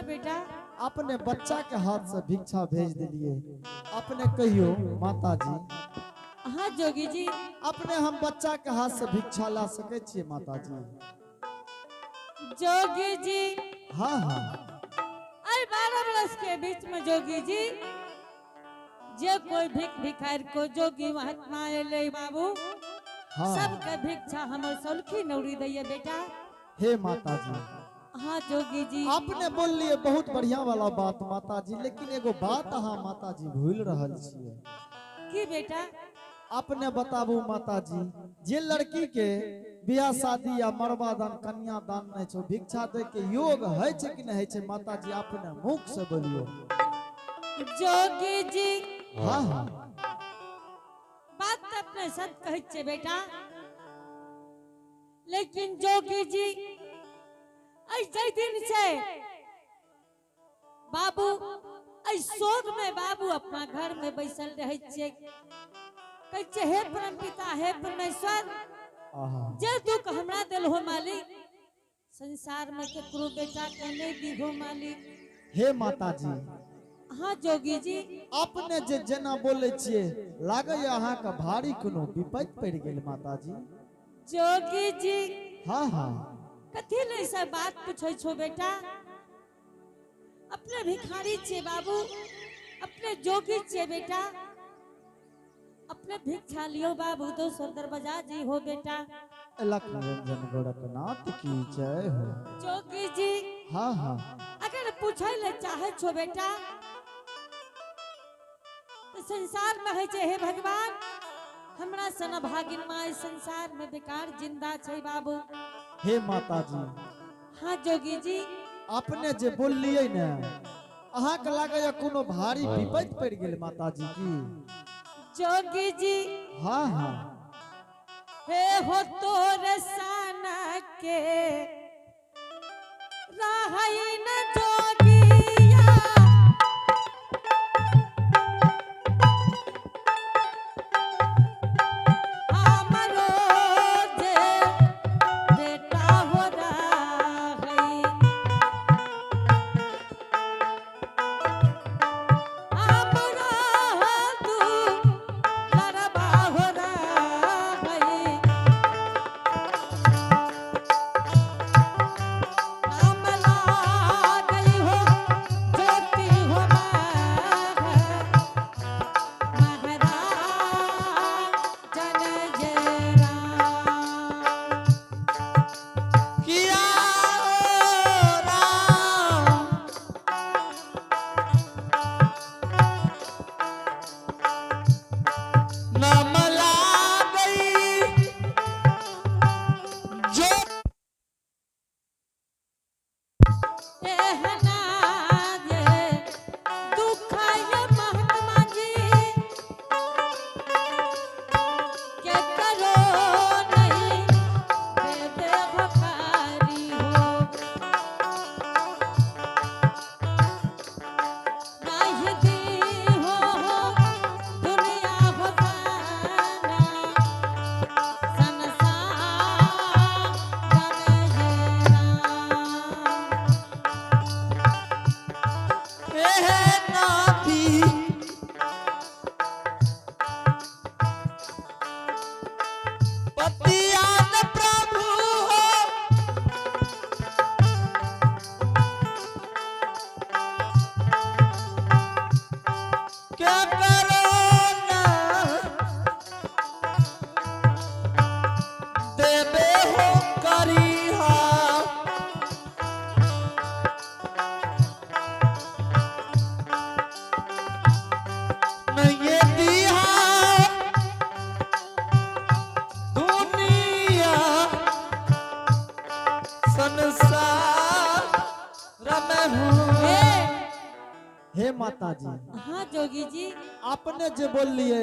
हाँ बेटा। अपने बच्चा के हाथ से भिक्षा भेज दिलिए। अपने कहियो माता जी। हाँ जोगी जी। अपने हम बच्चा के हाथ से भिक्षा ला सके छिए माता जी? जोगी जी। हाँ हाँ। अरे 12 बरस के बीच में जोगी जी जे कोई भीख भिखार को जोगी महात्मा एले बाबू। हाँ। सबके भिक्षा हमर सौलखी नौरी दैया बेटा। हे माता जी। हाँ जोगी जी। आपने बोल लिए बहुत बढ़िया वाला बात माता जी, लेकिन एगो बात अहाँ माता जी भूल रहल छिए। की बेटा? अपने बताबू माता जी, जे लड़की के बियाह शादी या मरबा दान कन्या दान नहीं छो, भिक्षा दे के योग है छे कि नहीं है छे माता जी? अपने मुख से बोलियो। जोगी जी। हाँ हाँ। बात तो अपने सत कहै छे बेटा, लेकिन जोगी जी ऐ दिन से बाबू ऐ शोक में बाबू अपना घर में बैसल रहे छे, कहै छे हे परम पिता हे परमेश्वर, जे दुख हमरा दिल हो मालिक, संसार में केकरो बेटा के नहीं दी हो मालिक। हे माता जी। हाँ जोगी जी। अपने जे जेना बोले छिए लागे अहाँ के भारी कोनो विपत्ति पड़ गेल माता जी। जोगी जी। हाँ हाँ। कथी ले सब बात पूछे छो बेटा? अपने भिखारी छे बाबू, अपने जोगी छे बेटा, अपने भिक्षा लियो बाबू दोसर दरवाजा जी हो बेटा। लख निरंजन गोरखनाथ की जय हो। जोगी जी। हाँ हाँ। अगर पूछे ले चाहे छो बेटा तो संसार में है छे हे भगवान हमरा सन भागिन माय संसार में बेकार जिंदा छे बाबू। हे माता जी। हाँ जोगी जी। अपने जे बोलिए ने अहाँ के लागे कोनो भारी विपत्ति पड़ गेल माता जी की। जोगी जी। हाँ हाँ। हे हो तोर साना के रहई न जोगिया, हमरो जे बेटा हो रहई, हमरो तू लड़बा हो रहई, कमला गई हो ज्योति हो महाराज जन जय राम। किया राम नाम गई जो एहना जे दुखाय महात्मा जी के करो नहीं दे भकारी हो, नहीं दी हो दुनिया हो जाना संसार में ये राम। हे नाथी पतियान प्रभु हो क्या करो ना देवे हो करिहा, नहीं दिहा दुनिया संसार में हूँ। हे हे माता जी। हाँ जोगी जी। अपने जे बोलिए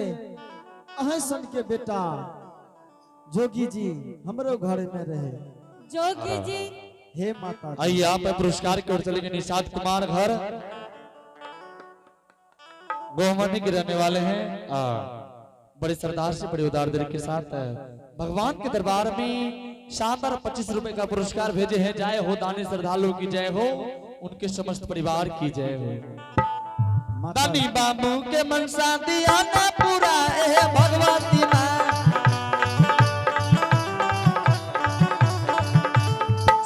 अहें सन के बेटा जोगी जी हमरो घर में रहे। जोगी जी। हे माता जी। आइए आप पुरस्कार की ओर चलेंगे। निषाद कुमार घर गोहमनी के रहने वाले हैं। बड़े सरदार से बड़े उदार दिल के साथ भगवान के दरबार में शानदार 25 रुपए का पुरस्कार भेजे हैं। जय हो दानी श्रद्धालु की जय हो। उनके समस्त परिवार की जय हो। माता दानी बाबू के मनसा दिया ना पूरा ए भगवती माँ।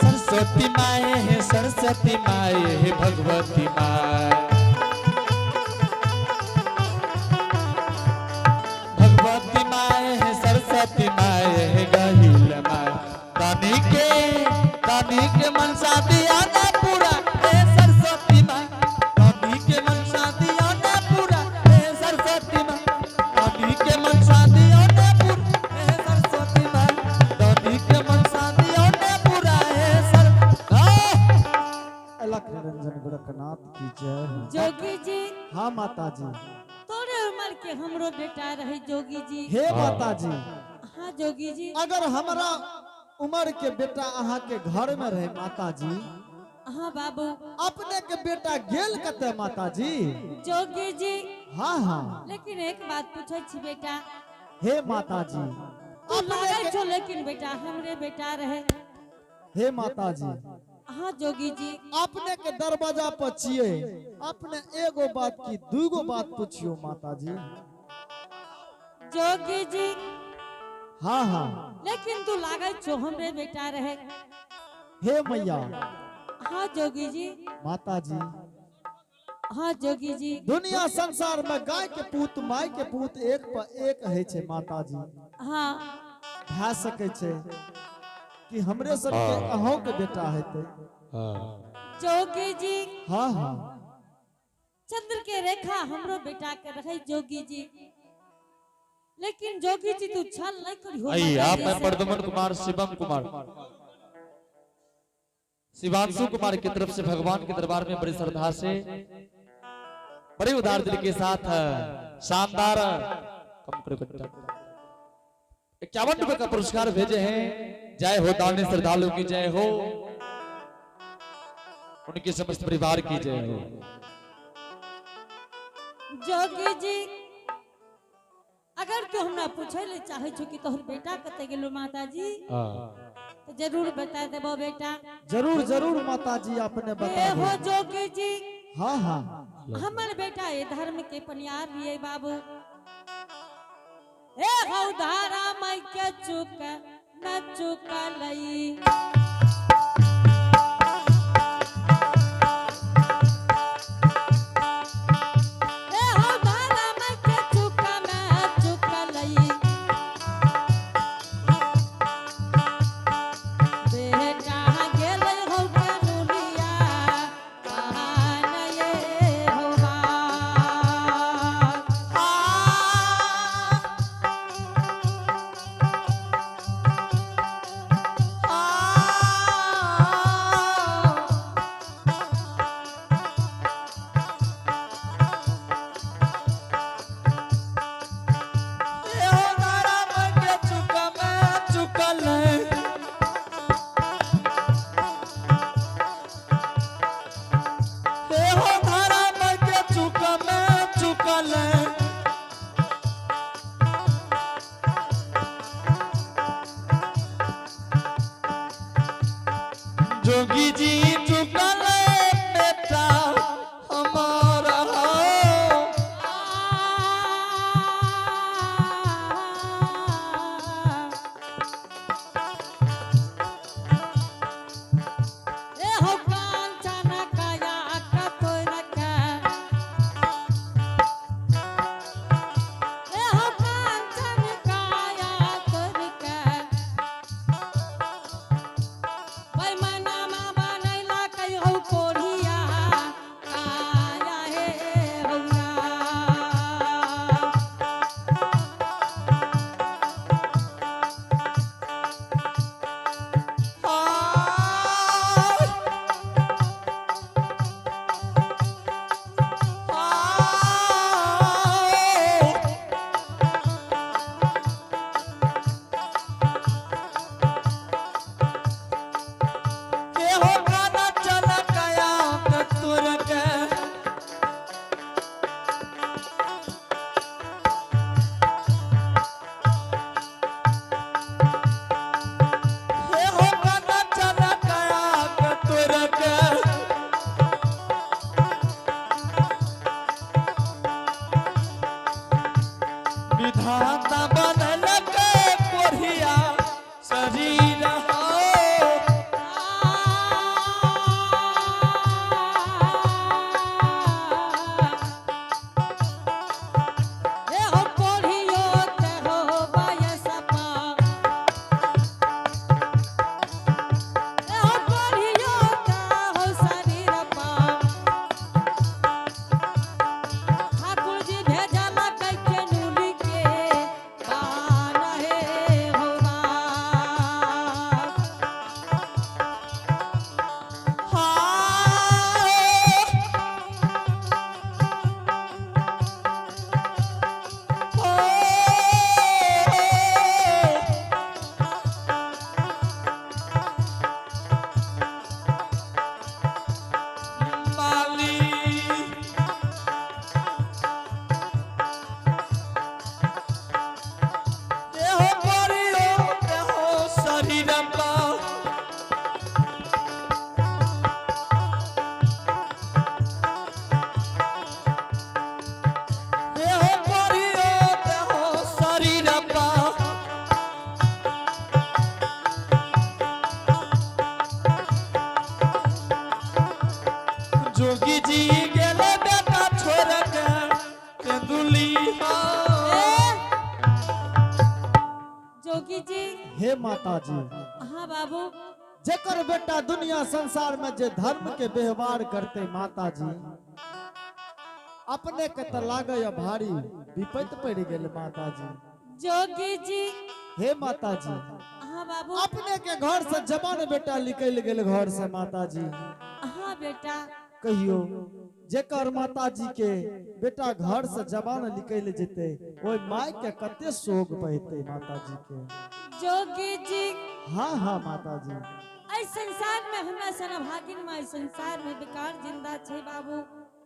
सरस्वती माए है, सरस्वती माए है, भगवती माए। भगवती माए है, सरस्वती माए है, गहिल माए। दानी के, दानी के मनसा दिया ना पूरा ए सरस्वती माए। दानी के मनसा दिया ना पूरा ए सरस्वती माए। दानी के मनसा दिया ना पूरा ए सरस्वती माए। दानी के मनसा दिया ना पूरा ए सर। अलख निरंजन गोरखनाथ की जय हो। जोगी जी। हाँ माता जी। तोरे उम्र के हमरो बेटा रहे जोगी जी। हे माता जी। हाँ जोगी जी। अगर हमरा उम्र के बेटा अहाँ के घर में रहे माता जी, हाँ बाबू। अपने के बेटा गेल कते माता जी? जोगी जी। हाँ हाँ। लेकिन एक बात पूछे छी बेटा। हे माता जी। तू अपने लागल के छो लेकिन बेटा हमरे बेटा रहे। हे माता जी। हाँ जोगी जी। अपने के दरवाजा पर छिए, अपने एगो बात की दूगो बात पूछियो माता जी। जोगी जी। हाँ हाँ। लेकिन तू लागल छो हमरे बेटा रहे। हे मैया। हाँ जोगी जी। माता जी। हाँ जोगी जी। दुनिया संसार में गाय के पूत माय के पूत एक पर एक है छे माता जी। हाँ। भए सके छे कि हमरे सब के अहों के बेटा हेते। जोगी जी। हाँ हाँ। चंद्र के रेखा हमरो बेटा के रहे जोगी जी। लेकिन जोगी जी तू छल नहीं करियो। आइए माता आप जी मैं से। प्रद्युमन कुमार, शिवम कुमार, शिवांशु कुमार की तरफ से भगवान के दरबार में बड़ी श्रद्धा से बड़े उदार दिल के साथ शानदार कम करो घंटा 51 रुपए का पुरस्कार भेजे हैं। जय हो दानी श्रद्धालु की जय हो, उनके समस्त परिवार की जय हो। जोगी जी अगर तू हमरा पूछे ले चाहे छो कि तोहर बेटा कते गेलो माता जी, तो जरूर बता देबो बेटा। जरूर जरूर माता जी अपने बता ए हो दो। जोगी जी। हाँ हाँ। हमर बेटा ये धर्म के पनियार लिए बाबू। ए हौ धारा माई के चुक न चुक लई। ए हौ धारा माई के चुक न चुक लई। बेटा गेल हौ कनुलिया कहान ये हौ बात। जोगी जी चुकल बेटा हमारा। ए हो कांचन काया कतोर के। ए हो कांचन काया तोर के। बैमनामा बनैला कहियो कोढ़िया काया हे हौरा। के हो गाना चला काया जोगी जी गेले बेटा छोड़ के तेंदुली हो। ए! जोगी जी। हे माता जी। हाँ बाबू। जेकर बेटा दुनिया संसार में जे धर्म के व्यवहार करते माता जी, अपने के त लागे भारी विपत पड़ गेल माता जी। जोगी जी। हे माता जी। हाँ बाबू। अपने के घर से जवान बेटा निकल गेल घर से माता जी। हाँ बेटा। कहियो जेकर माता जी के बेटा घर से जवान निकल जेते, ओय माय के कते शोक बहते माता जी के। जोगी जी। हाँ हाँ माता जी। एहि संसार में हमरा सन भागिन माय संसार में बेकार जिंदा छै बाबू।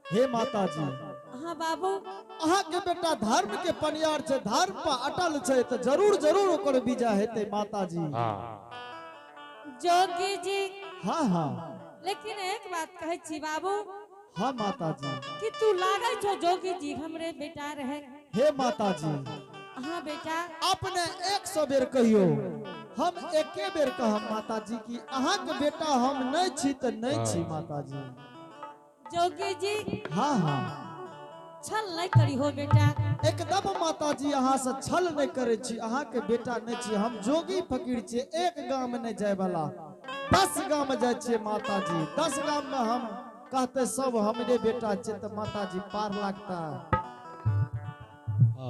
हे माता जी। हाँ बाबू। अहाँ के बेटा धर्म के पनियार छै, धर्म पर अटल छै, तऽ जरूर जरूर ओकर बीजा हेतै माता जी। जोगी जी। हाँ हाँ। लेकिन एक बात कहै छी बाबू। हाँ माता जी। कि तू लागै छो जोगी जी हमरे बेटा रहे। हे माता जी। हाँ बेटा। अपने 100 बेर कहियो, हम एके बेर कहब माता जी की अहाँ के बेटा हम नहीं छी तऽ नहीं छी माता जी। जोगी जी। हाँ हाँ। छल नहीं करी हो बेटा। एकदम माता जी अहाँ से छल नहीं करे छी, अहाँ के बेटा नहीं छी, हम जोगी फकीर छी, एक गाम नहीं जाय वाला, 10 गाम जाय छियै माता जी। 10 गाम में हम कहते सब हमरे बेटा छे तऽ माता जी पार लगता।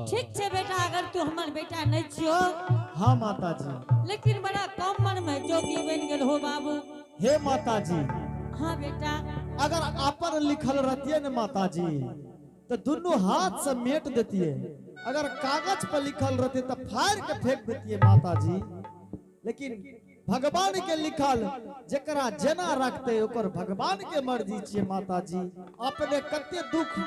ठीक छे बेटा, अगर तू हमर बेटा नहीं छियो। हाँ माता जी। लेकिन बड़ा कम मन में जोगी बन गेल हो बाबू। हे माता जी। हाँ बेटा। अगर अपन लिखल रहतिये न माता जी तो दोनों हाथ से मेट देतिये, अगर कागज पर लिखल रहते तो फाड़ के फेंक देतिये माता जी। लेकिन भगवान के लिखल जकरा जेना रखते ओकर भगवान के मर्जी छियै माता जी। अपने कते दुख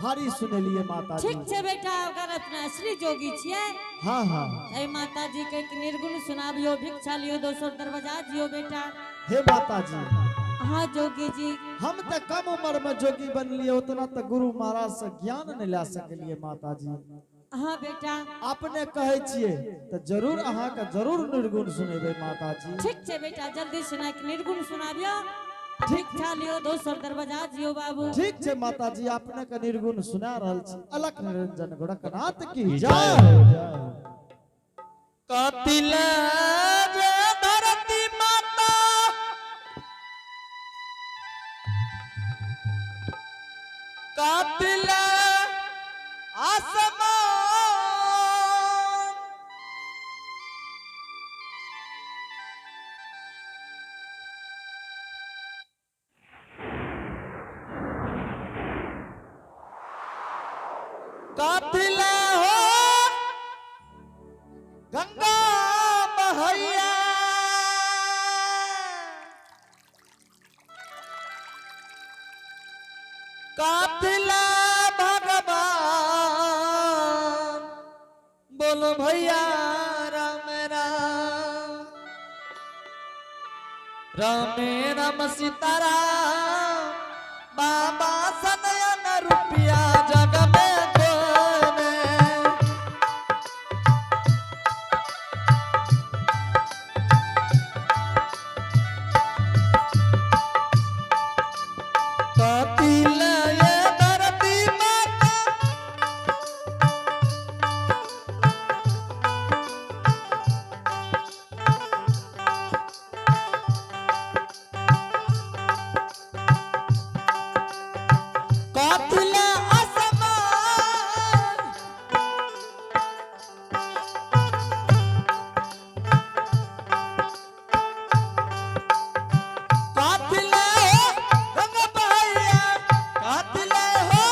भारी सुनेलिए माता जी। ठीक छे बेटा, अगर अपना असली जोगी छियै। हाँ हाँ। ऐ माता जी के एक निर्गुण सुनाबियो, भिक्षा लियो, दोसर दरवाजा जियो बेटा। हे माता जी। हाँ जोगी जी। हम तो कम उम्र में जोगी बनलिए, उतना तो गुरु महाराज से ज्ञान नहीं ला सकलिए माता जी। हाँ बेटा। अपने कहै छियै तऽ जरूर अहाँ के जरूर निर्गुण सुनेबै माता जी। ठीक छे बेटा, जल्दी सुना के निर्गुण सुनाबियो, भिक्षा लियो, दोसर दरवाजा जियो बाबू। ठीक छै माता जी, अपने के निर्गुण सुना रहल छी। अलख निरंजन गोरखनाथ की जय हो। कतिल जे धरती माता कातिल आसमान कातिल हो गंगा बहैया कातिला भगवान बोलो भैया राम राम राम राम सीताराम बाबा सनयन रुपया जग में कोने। कपिल ये धरती माता कपिल आसमान कातिल हो गंगा बहैया कातिल हो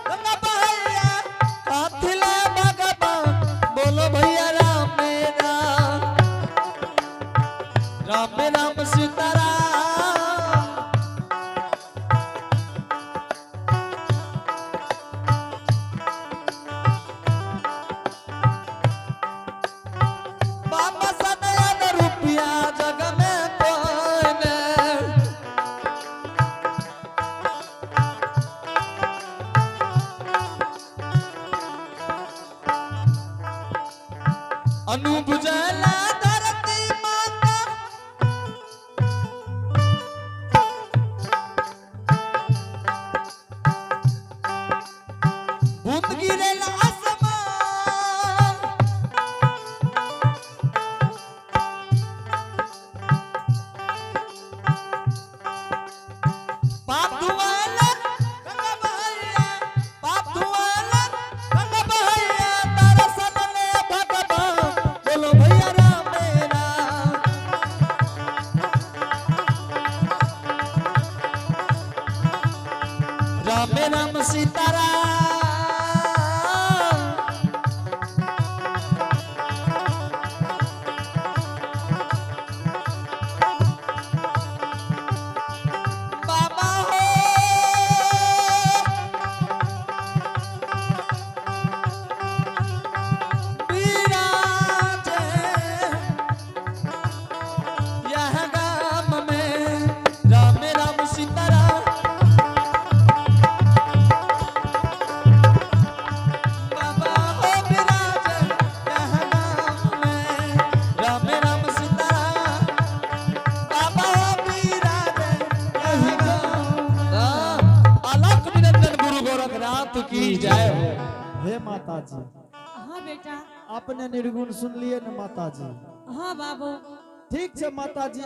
गंगा बहैया कातिल भगवान बोलो भैया राम राम राम राम सीताराम। बाबा सनयन रुपया जग में कोने। अनूप जला धरती माता राम राम सीताराम। बाबा हो विराजे यह गाम में राम राम सीताराम। बाबा हो विराजे यह गाम में राम राम सीताराम। बाबा हो विराजे यह गाम में। अलख निरंजन गुरु गोरखनाथ की जय हो। हे माता जी, हाँ बेटा। अपने निर्गुण सुन लिए न माता जी? हाँ बाबू। ठीक है माता जी।